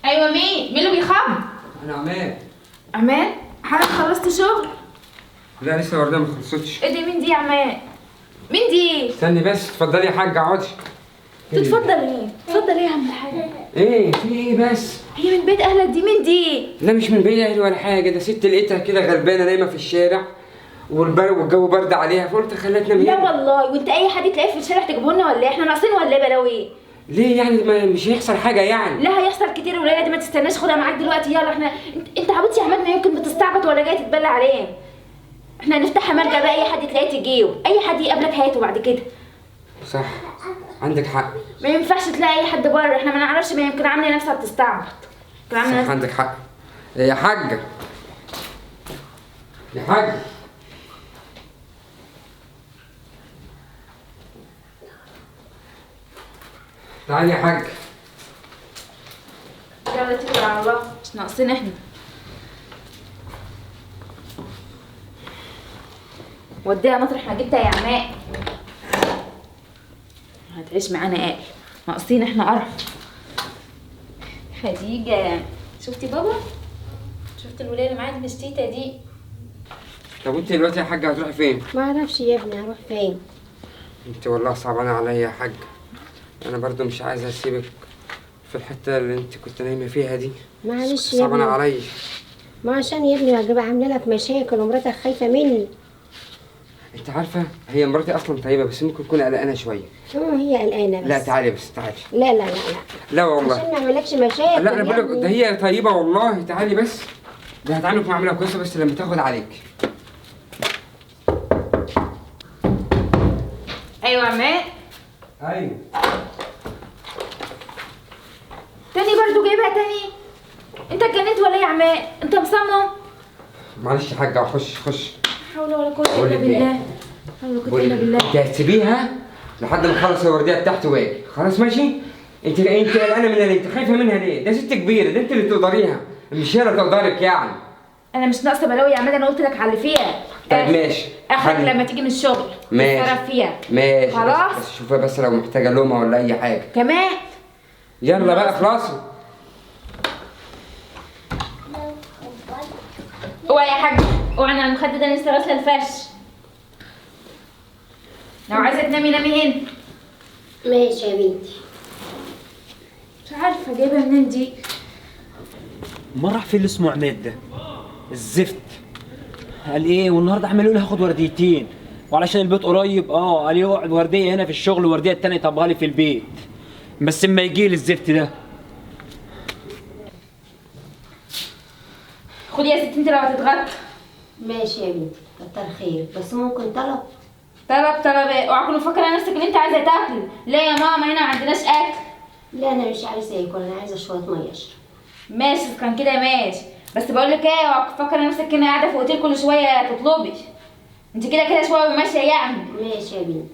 ايوه مين؟ مين اللي بيخبط؟ انا عماد. عماد؟ حضرتك خلصت شغل؟ لا لسه وردية ما خلصتش. ايه دي؟ مين دي يا عماد؟ مين دي؟ استني بس، اتفضلي يا حاجة اقعدي. تتفضل ايه؟ اتفضل ايه يا عم الحاج؟ ايه في ايه بس؟ هي من بيت اهلك دي؟ مين دي؟ لا مش من بيت اهلي ولا حاجة، ده ست لقيتها كده غلبانة نايمة في الشارع والبرد والجو برد عليها فقلت خليها تنام. لا والله، وانت اي حد تلاقيه في الشارع تجيبه لنا ولا ايه؟ احنا ناقصين ولا ايه بلاوي؟ ليه يعني؟ ما مش هيحصل حاجة يعني. لا هيحصل كتير، والليلة دي ما تستناش، خدها معاك دلوقتي. يلا احنا انت عبيط يا عماد، ما يمكن بتستعبط ولا جاي تتبلى علينا. احنا هنفتحها ملجأ بقى، اي حد تلاقيه تجيبه، اي حد يقابلك هاته بعد كده. صح عندك حق، ما ينفعش تلاقي اي حد بره، احنا ما نعرفش، ما يمكن عامله نفسها بتستعبط. صح عندك حق يا حاجة. يا حاجة تعالي يا حاج. يلا اتكل على الله، مش ناقصين احنا. وديها مطرح ما جبتها يا عماد، هتعيش معانا قال، ناقصين احنا قرف. خديجة شفتي بابا؟ شفت الولاية اللي معايا المشتيتة دي؟ طب وانت دلوقتي يا حاجة هتروحي فين؟ ما اعرفش يا ابني هروح فين. انت والله صعبانة عليا يا حاج، انا برضو مش عايزه اسيبك في الحتة اللي انت كنت نايمة فيها دي. معلش يا ابني صعبانه عليا. ما عشان يا ابني هجيب عامله لك مشاكل ومراتك خايفة مني. انت عارفه هي مراتي اصلا طيبة، بس ممكن تكون قلقانة شوية. هي قلقانة بس. لا تعالي بس تعالي. لا لا لا لا لا لا والله عشان ما اعملكش مشاكل. لا انا بقول لك ده هي طيبة والله، تعالي بس، ده هتعاملك معاملة كويسة بس لما تاخد عليك. ايوه يا عماد. ايوه تاني برضو جايبها تاني؟ انت اتجننت ولا ايه يا عماد؟ انت مصمم؟ معلش يا حاجة خش خش. لا حول ولا قوة الا بالله، لا حول ولا قوة الا بالله. انت هتسيبيها لحد ما اخلص الوردية بتاعتي واجي، خلاص ماشي؟ انت قلقانة منها ليه؟ انت خايفة منها ليه؟ ده ست كبيرة، ده انت اللي تقدريها مش هي اللي تقدرك يعني. انا مش ناقصه بلاوي يا عماد، انا قلت لك على اللي فيها. طيب ماشي، اخرك لما تيجي من الشغل ماشي تتصرف فيها. ماشي خلاص، بس شوفها بس لو محتاجه لومه ولا اي حاجة كمان. يلا بقى خلاص. اوعي يا حاج، اوعي، انا المخدة ده لسه غاسله الفرش. لو عايزه تنامي نامي هنا. ماشي يا بنتي. مش عارفه جايبها منين دي. ما راح فين اللي اسمه عماد ده؟ الزفت. قال ايه والنهارده عمال يقول هاخد ورديتين، وعلشان البيت قريب قال يقعد وردية هنا في الشغل وورديه التانية طبها لي في البيت، بس اما يجي لي الزفت ده. خدي يا ستي انت لو هتتغطى. ماشي يا بنتي كتر خيرك، بس ممكن طلب؟ طلب ايه؟ اوعى تكوني مفكرة نفسك ان انت عايزه تاكلي. لا يا ماما هنا ما عندناش اكل. لا انا مش عايزه اكل، انا عايزه شوية مية اشرب. ماشي اذا كان كده ماشي، بس بقول لك ايه، اوعى تفكري نفسك كده قاعدة في اوتيل كل شوية تطلبي. انت كده كده شوية وماشية يعني. ماشي يا بنتي،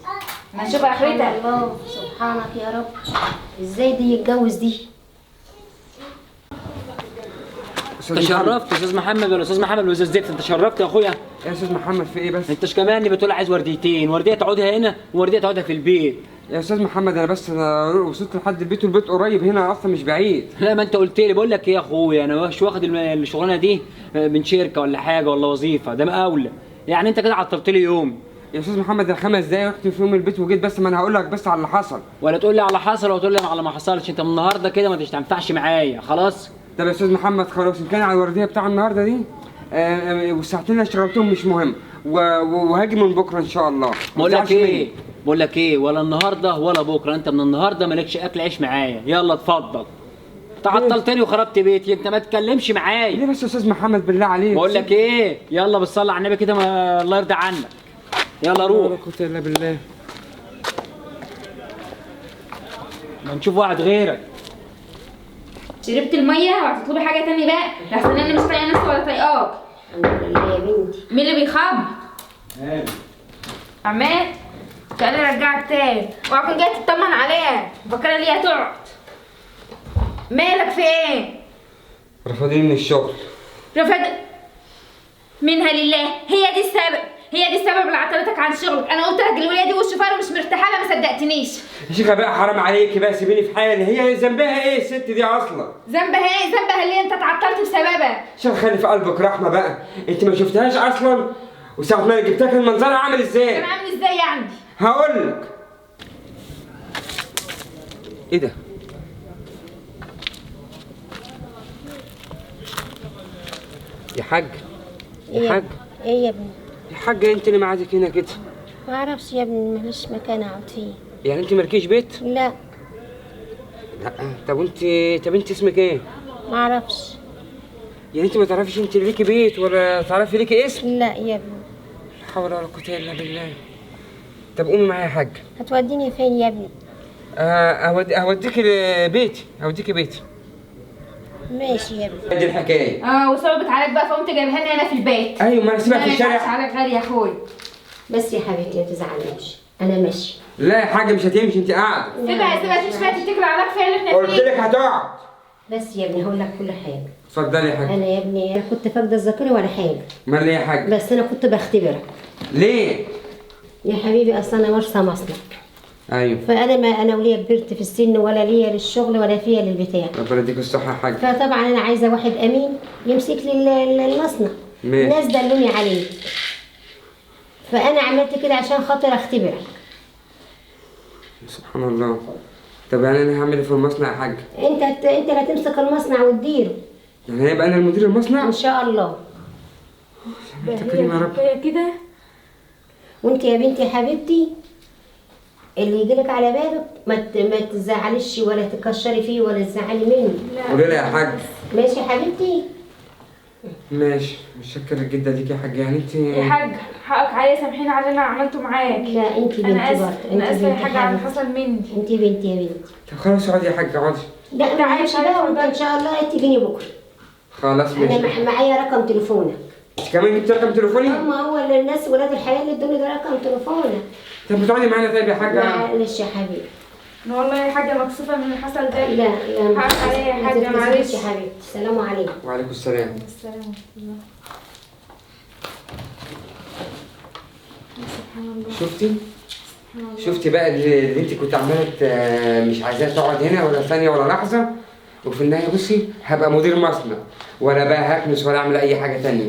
ما نشوف اخرتها. الله سبحانك يا رب، ازاي دي يتجوز دي؟ انت شرفت يا استاذ محمد ولا استاذ محمد ولا استاذ زفت؟ انت شرفت يا اخويا. يا استاذ محمد في ايه بس؟ انت كمان بتقول عايز ورديتين، وردية تقعدها هنا وورديه تقعدها في البيت. يا استاذ محمد انا بس انا وصلت لحد البيت والبيت قريب هنا اصلا مش بعيد. لا ما انت قلت لي. بقول لك ايه يا اخويا، انا مش واخد الشغلانة دي من شركة ولا حاجة ولا وظيفة، ده مقاوله يعني. انت كده عطلت لي يوم يا استاذ محمد. ده 5 دقايق رحت فيهم البيت وجيت، بس ما انا هقول لك بس على اللي حصل. ولا تقول لي على حصل ولا تقول لي على ما حصلش، انت من النهارده كده ما تنفعش معايا خلاص. طب يا استاذ محمد خلاص، ان كان على الوردية بتاع النهارده دي والساعتين اللي اشتغلتهم مش مهم، وهاجي من بكره ان شاء الله. بقول لك ايه، ولا النهارده ولا بكره، انت من النهارده مالكش اكل عيش معايا. يلا اتفضل. تعطلتني وخربت بيتي، انت ما تتكلمش معايا ليه بس يا استاذ محمد بالله عليك؟ بقول لك ايه، يلا بالصلاة على النبي كده، ما الله يرضى عنك. يلا روح. لا قوة الا بالله. ما نشوف واحد غيرك. شربت المية وهتطلبي حاجة تاني بقى؟ لحسن انا مش طايقة نفسي ولا طايقاك. الحمد لله يا بنتي. مين اللي بيخبط؟ عماد تعالي ارجعك تاني، اوعى تكون جاية تطمن عليها، مفكرة ليه هتقعد. مالك في ايه؟ رفضيني من الشغل. رفض منها لله، هي دي السبب. هي دي السبب اللي عطلتك عن شغلك. انا قلت لك الوليه دي والشوفير مش مرتاحة لها، ما صدقتنيش. يا شيخه بقى حرام عليكي بقى، سيبيني في حالي. هي ذنبها ايه الست دي اصلا؟ ذنبها ايه؟ ذنبها اللي انت اتعطلت بسببها. شيخ خلي في قلبك رحمه بقى، انت ما شفتهاش اصلا، وساعة ما جبتها كان منظرها عامل ازاي؟ كان عامل ازاي يعني؟ هقول لك. ايه ده؟ يا حاج، يا حاج. ايه يا ابني؟ يا حاجة انت اللي معادك هنا كده؟ ما اعرفش يا ابني، ماليش مكان اقعد فيه. يعني انت مالكيش بيت؟ لا. لا. طب انت، طب انت اسمك ايه؟ ما اعرفش. يعني انت ما تعرفيش انت ليكي بيت ولا تعرفي ليكي اسم؟ لا يا ابني. لا حول ولا قوة الا بالله. طب قومي معايا يا حاج. هتوديني فين يا ابني؟ اوديكي بيتي، اوديكي بيتي. ماشي يا ابني. دي الحكاية. وصعبت عليك بقى فقمت جايبها لنا هنا في البيت. ايوه ما انا سيبها في الشارع. ما عليك غالي يا اخوي. بس يا حبيبتي ما تزعليش، انا ماشي. لا يا حاجة مش هتمشي، انت قاعدة. سيبها سيبها تمشي بقى، تتكل على كفاية اللي احنا فيه. قلت لك هتقعد. بس يا ابني هقول لك كل حاجة. اتفضلي يا حاج. انا يا ابني كنت فاقده الذاكرة ولا حاجة. امال ليه يا حاج؟ بس انا كنت بختبرك. ليه؟ يا حبيبي اصل انا وارثه مصنع. ايوه. فانا ما انا وليا كبرت في السن ولا ليا للشغل ولا فيا للبتاع. ربنا يديك الصحة يا حاج. فطبعا انا عايزه واحد امين يمسك لي المصنع. ماشي. الناس دلوني عليه. فانا عملت كده عشان خاطر اختبرك. سبحان الله. طب يعني انا هعمل ايه في المصنع يا حاج؟ انت اللي هتمسك المصنع وتديره. يعني هيبقى انا المدير المصنع؟ ان شاء الله. انت كريم يا رب. كده. وانت يا بنتي يا حبيبتي اللي يجيلك على بالك ما تزعليش ولا تكشري فيه ولا تزعلي منه. قولي لي يا حاج. ماشي يا حبيبتي؟ ماشي، متشكر جدا ليك يا حاج. يعني انت يا حاج حقك عليا، سامحيني على اللي انا عملته معاك. لا انت بنتي برضه. انا اسفه يا حاج على اللي حصل مني. انت بنتي يا بنتي. طب خلاص اقعدي يا حاج اقعدي. لا انا همشي بقى، وانت ان شاء الله تجيني بكره. خلاص ماشي. انا معايا رقم تليفونك. انت كمان جبت رقم تليفوني؟ ما هو الناس ولاد الحلال اللي ادوني ده رقم تليفونك. طب بتقعدي معانا طيب يا حاجة؟ معلش يا حبيبي. انا والله يا حاجة مكسوفة من اللي حصل ده. لا لا حقك عليا يا حاجة، معلش يا حبيبتي. السلام عليكم. وعليكم السلام. السلام ورحمة الله. سبحان الله. شفتي؟ شفتي بقى اللي انت كنت عمالة مش عايزاها تقعد هنا ولا ثانية ولا لحظة، وفي النهاية بصي هبقى مدير مصنع ولا بقى هكنس ولا اعمل أي حاجة تانية.